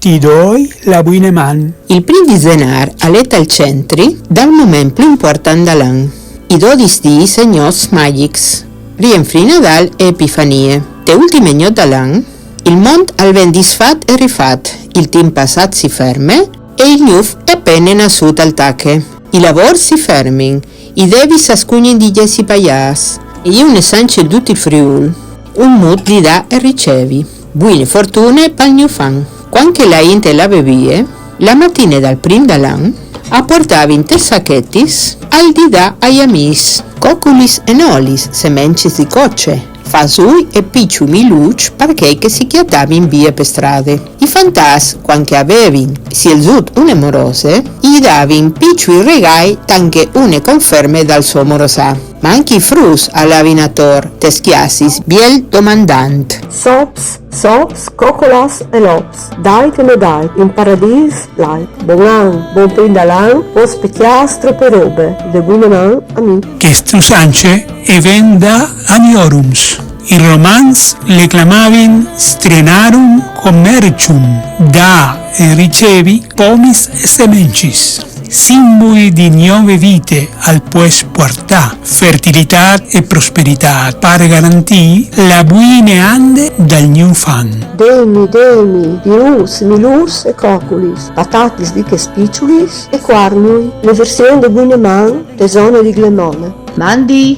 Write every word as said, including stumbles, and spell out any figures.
Ti doi la buine man. Il prin di Zenar al è tal centri dal moment plü important dal an. I dodis dîs e gnots magics, rienfrina dal e Epifanie. Te ultime gnot dal an, il mont al ven disfat e rifat, il timp passat si ferme e il gnuf è apene nassût al tache. I lavôrs si fermin, i debits a scugnin di jessi paiâts, e je une sance in dut il Friûl. Un mût di dâ e ricevi. Buine fortune pal gnuf an. Cuant che la int e lave vie, la matine dal prin dal an, a puartavin tes sachetis alc di dâ ai amîs, coculis e nolis, semencis di coce, fasûi e piçui milûçs par chei che si cjatavin vie pe strade. I fantats, cuant che a vevin sielzût une morose, i davin piçui regâi, tant che une conferme dal so morosâ. Ma ancje i fruts a lavin ator tes cjasis, biel domandant: sops, sops, cocolas e lops, dait e no dait, in paradîs lait. Bon an, bon prin dal an, pos pe cjâs trope robe, de buine man a mi. Cheste usance e ven da Aniorums. I Romans le clamavin Strienarum commercium, dâ e ricevi pomis e semencis, simbui di gnove vite al pues puartâ fertilitât e prosperitât, par garantî la buine ande dal gnuf an. Demi, demi, pirûts, milûrs e coculis, patatis di chês piçulis e cuargnui, le version de buine man te zone di Glemone. Mandi,